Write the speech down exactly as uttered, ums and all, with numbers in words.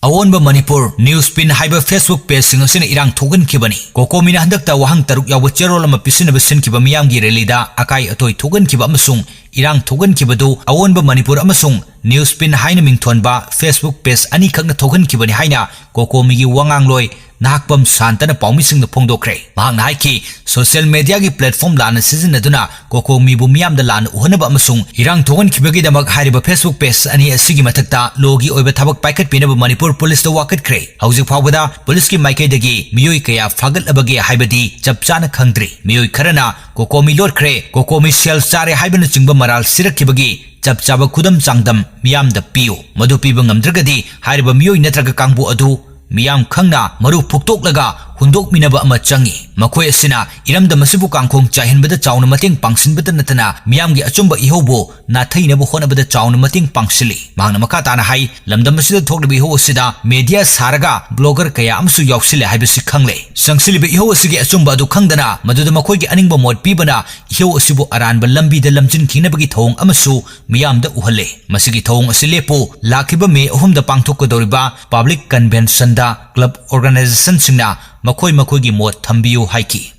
ꯑꯑꯣꯟꯕ Manipur news pin ꯍꯥꯏꯕ Facebook ꯄꯦꯖꯁꯤꯡ ꯑꯁꯤꯅ ꯏꯔꯥꯡ ꯊꯣꯛꯍꯟꯈꯤꯕꯅꯤ꯫ ꯀꯣꯀꯣꯃꯤꯅ ꯍꯟꯗꯛꯇ ꯋꯥꯍꯪ ꯇꯔꯨꯛ ꯌꯥꯎꯕ ꯆꯦꯔꯣꯜ ꯑꯃ ꯄꯤꯁꯤꯟꯅꯕ ꯁꯤꯟꯈꯤꯕ ꯃꯤꯌꯥꯝꯒꯤ ꯔꯦꯂꯤꯗ ꯑꯀꯥꯏ ꯑꯇꯣꯏ ꯊꯣꯛꯍꯟꯈꯤꯕ ꯑꯃꯁꯨꯡ ꯏꯔꯥꯡ ꯊꯣꯛꯍꯟꯈꯤꯕꯗꯨ ꯑꯑꯣꯟꯕ ꯃꯅꯤꯄꯨꯔ ꯑꯃꯁꯨꯡ ꯅ꯭ꯌꯨꯁ ꯄꯤꯟ ꯍꯥꯏꯅ ꯃꯤꯡꯊꯣꯟꯕ Facebook ꯄꯦꯖ ꯑꯅꯤꯈꯛꯅ ꯊꯣꯛꯍꯟꯈꯤꯕꯅꯤ ꯍꯥꯏꯅ ꯀꯣꯀꯣꯃꯤꯒꯤ ꯋꯥꯉꯥꯡꯂꯣꯏ ꯅꯍꯥꯛꯄꯝ ꯁꯥꯟꯇꯅ ꯄꯥꯎꯃꯤꯁꯤꯡꯗ ꯐꯣꯡꯗꯣꯛꯈ꯭ꯔꯦ꯫ ꯃꯍꯥꯛꯅ ꯍꯥꯏꯈꯤ, ꯁꯣꯁꯤꯌꯦꯜ ꯃꯦꯗꯤꯌꯥꯒꯤ ꯄ꯭ꯂꯦꯠꯐꯣꯔꯝ ꯂꯥꯟꯅ ꯁꯤꯖꯤꯟꯅꯗꯨꯅ ꯀꯣꯀꯣꯃꯤꯕꯨ ꯃꯤꯌꯥꯝꯗ ꯂꯥꯟꯅ ꯎꯍꯟꯅꯕ ꯑꯃꯁꯨꯡ ꯏꯔꯥꯡ ꯊꯣꯛꯍꯟꯈꯤꯕꯒꯤꯗꯃꯛ ꯍꯥꯏꯔꯤꯕ Facebook ꯄꯦꯖ ꯑꯅꯤ ꯑꯁꯤꯒꯤ ꯃꯊꯛꯇ ꯂꯣꯒꯤ ꯑꯣꯏꯕ ꯊꯕꯛ ꯄꯥꯏꯈꯠꯄꯤꯅꯕ ꯃꯅꯤꯄꯨꯔ ꯄꯨꯂꯤꯁꯇ ꯋꯥꯀꯠꯈ꯭ꯔꯦ꯫ ꯍꯧꯖꯤꯛ ꯐꯥꯎꯕꯗ ꯄꯨꯂꯤꯁꯀꯤ ꯃꯥꯏꯀꯩꯗꯒꯤ ꯃꯤꯑꯣꯏ ꯀꯌꯥ ꯐꯥꯒꯠꯂꯕꯒꯦ ꯍꯥꯏꯕꯗꯤ ꯆꯞ ꯆꯥꯅ ꯈꯪꯗ꯭ꯔꯤ꯫ ꯃꯤꯑꯣꯏ ꯈꯔꯅ ꯀꯣꯀꯣꯃꯤ ꯂꯣꯠꯈ꯭ꯔꯦ, ꯀꯣꯀꯣꯃꯤ ꯁꯦꯜ ꯆꯥꯔꯦ ꯍꯥꯏꯕꯅꯆꯤꯡꯕ ꯃꯔꯥꯜ ꯁꯤꯔꯛꯈꯤꯕꯒꯤ ꯆꯞ ꯆꯥꯕ ꯈꯨꯗꯝ ꯆꯥꯡꯗꯝ ꯃꯤꯌꯥꯝꯗ ꯄꯤꯌꯨ꯫ ꯃꯗꯨ ꯄꯤꯕ ꯉꯝꯗ꯭ꯔꯒꯗꯤ ꯍꯥꯏꯔꯤꯕ ꯃꯤꯑꯣꯏ ꯅꯠꯇ꯭ꯔꯒ ꯀꯥꯡꯕꯨ ꯑꯗꯨ ꯃꯤꯌꯥꯝ ꯈꯪꯅ ꯃꯔꯨ ꯐꯨꯛꯇꯣꯛꯂꯒ ꯍꯨꯟꯗꯣꯛꯃꯤꯟꯅꯕ ꯑꯃ ꯆꯪꯏ꯫ ꯃꯈꯣꯏ ꯑꯁꯤꯅ ꯏꯔꯝꯗꯝ ꯑꯁꯤꯕꯨ ꯀꯥꯡꯈꯣꯡ ꯆꯥꯏꯍꯟꯕꯗ ꯆꯥꯎꯅ ꯃꯇꯦꯡ ꯄꯥꯡꯁꯤꯟꯕꯇ ꯅꯠꯇꯅ ꯃꯤꯌꯥꯝꯒꯤ ꯑꯆꯨꯝꯕ ꯏꯍꯧꯕꯨ ꯅꯥꯊꯩꯅꯕ ꯍꯣꯠꯅꯕꯗ ꯆꯥꯎꯅ ꯃꯇꯦꯡ ꯄꯥꯡꯁꯤꯜꯂꯤ꯫ ꯃꯍꯥꯛꯅ ꯃꯈꯥ ꯇꯥꯅ ꯍꯥꯏ, ꯂꯝꯗꯝ ꯑꯁꯤꯗ ꯊꯣꯛꯂꯤꯕ ꯏꯍꯧ ꯑꯁꯤꯗ ꯃꯦꯗꯤꯌꯥ ꯁꯥꯔꯒ ꯕ꯭ꯂꯣꯒꯔ ꯀꯌꯥ ꯑꯃꯁꯨ ꯌꯥꯎꯁꯤꯜꯂꯦ ꯍꯥꯏꯕꯁꯤ ꯈꯪꯂꯦ꯫ ꯆꯪꯁꯤꯜꯂꯤꯕ ꯏꯍꯧ ꯑꯁꯤꯒꯤ ꯑꯆꯨꯝꯕ ꯑꯗꯨ ꯈꯪꯗꯅ ꯃꯗꯨꯗ ꯃꯈꯣꯏꯒꯤ ꯑꯅꯤꯡꯕ ꯃꯣꯠ ꯄꯤꯕꯅ ꯏꯍꯧ ꯑꯁꯤꯕꯨ ꯑꯔꯥꯟꯕ ꯂꯝꯕꯤꯗ ꯂꯝꯖꯤꯟꯈꯤꯅꯕꯒꯤ ꯊꯧꯑꯣꯡ ꯑꯃꯁꯨ ꯃꯤꯌꯥꯝꯗ ꯎꯍꯜꯂꯦ꯫ ꯃꯁꯤꯒꯤ ꯊꯧꯑꯣꯡ ꯑꯁꯤ ꯂꯦꯞꯄꯨ, ꯂꯥꯛꯈꯤꯕ ꯃꯦ ꯑꯍꯨꯝꯗ ꯄꯥꯡꯊꯣꯛꯀꯗꯧꯔꯤꯕ ꯄꯕ꯭ꯂꯤꯛ ꯀꯟꯚꯦꯟꯁꯟꯗ ꯀ꯭ꯂꯕ ꯑꯣꯔꯒꯅꯥꯏꯖꯦꯁꯟꯁꯤꯡꯅ ꯃꯈꯣꯏ ꯃꯈꯣꯏꯒꯤ ꯃꯣꯠ ꯊꯝꯕꯤꯌꯨ ꯍꯥꯏꯈꯤ꯫